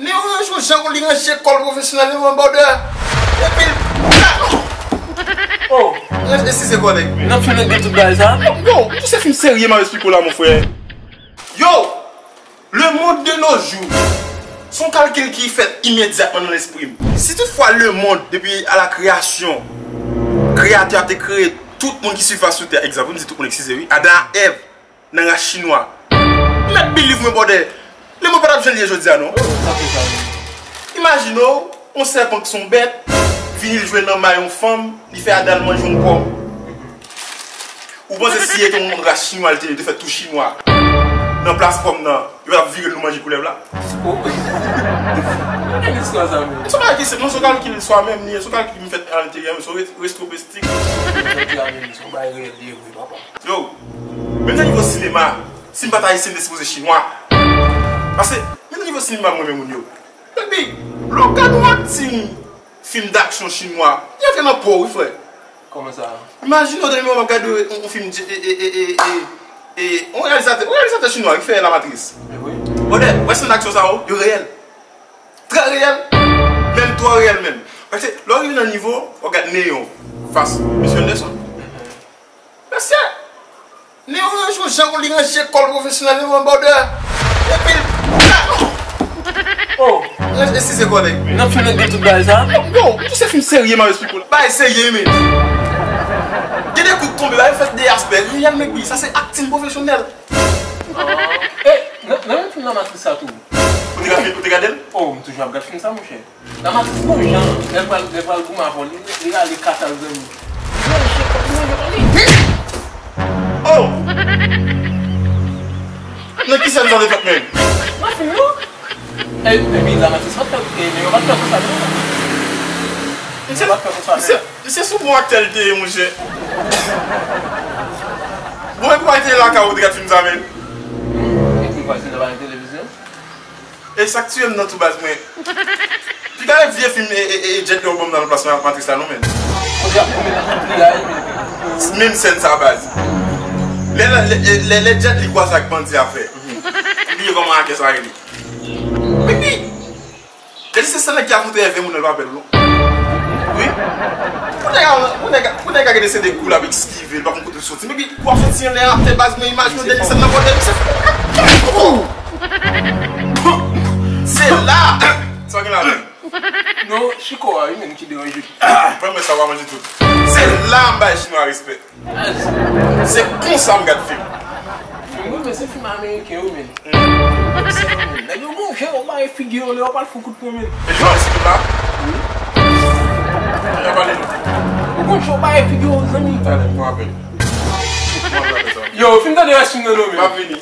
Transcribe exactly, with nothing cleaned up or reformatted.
Neo ranje yon jan pou li ranje kò l pwofesyonèlman, brother. Epi l. Oh! Ranje, eskize kòlèg. Nan fim nan gen tout bagay sa? Yo, tout se fim serye m ap esplike w la, mon frè. Yo! Le monde de nos jours, se yon kalkil ki fèt imedyatman nan lespri m. Si toutfwa le monde, depi à la création, kreyatè a te kreye tout moun ki sou fas sou tè, egzanp, m di tout moun, eskize wi, Adan ak Èv, nan ras chinwa. Mèt biliv mwen, brother, le mond pa t ap jan l ye jodi a, non. Imajine w, yon sèpan ki se yon bèt, vini l jwe nan may yon fanm, li fè Adan al manje yon pòm. Ou panse si e te yon ras chinwa li te ye, li te fè tou chinwa nan plas pòm nan, yo t ap vire l nou manje koulèv la? Oh. Gade istwa sa menm. Se yon bagay ki senp, non, se yon kalkil istwa menm li ye, se yon kalkil ki fèt anteryèman, se yon ret-, retwopestik. Jodi a menm, se yon bagay reyèl li ye vre, papa. Yo, menm nan nivo sinema, si m pa t ayisyen, m te sipoze chinwa. Paske, menm nan nivo sinema, mwen menm moun yo. Epi, lè w gade yon akting fim daksyon chinwa, li antre nan po w, wi, frè. Kòman sa? Imajine w, dènye moman, w ap gade yon, yon fim, e, e, e, e, e, e, yon reyalizatè, yon reyalizatè chinwa ki fè La Matrice. E wi. Brother, wè sèn daksyon sa yo, yo reyèl. Trè reyèl. Menm twò reyèl menm. Paske, lè w rive nan nivo, w ap gade Neo fas Mesye Anderson. Mesye! Neo ranje yon jan pou li ranje kò l pwofesyonèlman, brother. Epi l. Oh! Ranje, eskize kòlèg. Nan fim nan gen tout bagay sa? Yo, tout se fim serye m ap esplike w la. Bagay serye, men. Gen de kout tonbe, bagay fèt de aspè reyèl, men wi, sa se akting pwofesyonèl. Ah. Eh, nan, nan menm fim nan Matris sa tou. Ou te gade, ou te gade l? Oh, m toujou ap gade fim sa, monchè. Nan Matris gon jan, lè l pral, lè l pral goumen avè w, li, li rale kat al zanmi. Li ranje kò, li ranje kò, li. Oh! Nan ki sèn sa te fèt menm? Nan fim yo. E, epi La Matris pa t fè, e, men yo pa t fè konsa non. Yo pa t fè konsa non. Misye, misye sou bon aktè li te ye, monchè. Bon, epi w te lakay ou te gade fim sa menm? Epi w pa t vin nan televizyon? E sa k tiye m nan tou baz mwen. Piga e vye fim e, e, e, e Jet Li yo ban m nan plas Matris la non, men. Kote ap goumen nan kout li a, men. Menm sèn sa baz. Lè, lè, lè, lè, lè Jet Li kwaze ak bandi a fè. Bliye kòman aktè sa rele. Epi, epi se sèn ki ap montre Èvè moun nan l pa bèl non. Wi. Pou nèg a, pou nèg a, pou nèg a gen de se de kou l ap eskive, l pa konn kote l soti. Epi, w ap soti anlè atè baz mwen, imajine w dènye sèn nan kote misye. Se la! Sa gen la menm? Non, chiko a, wi, menm ki deranje. Ban mwen sa, w a manje tout. Se la m bay chinwa respè. Se konsa m gad fim. Fim, wi, men se fim ameriken, wi, men. Nèg yo gon jan yo bay figi yo lè yo pral fè kout pwen, men. E jwè si la? Wi. Yo pale nou. Yo gon jan yo bay figi yo, zanmi. Talè, m apèl. Yo, fin tande rès fim nan non, men. M ap vini.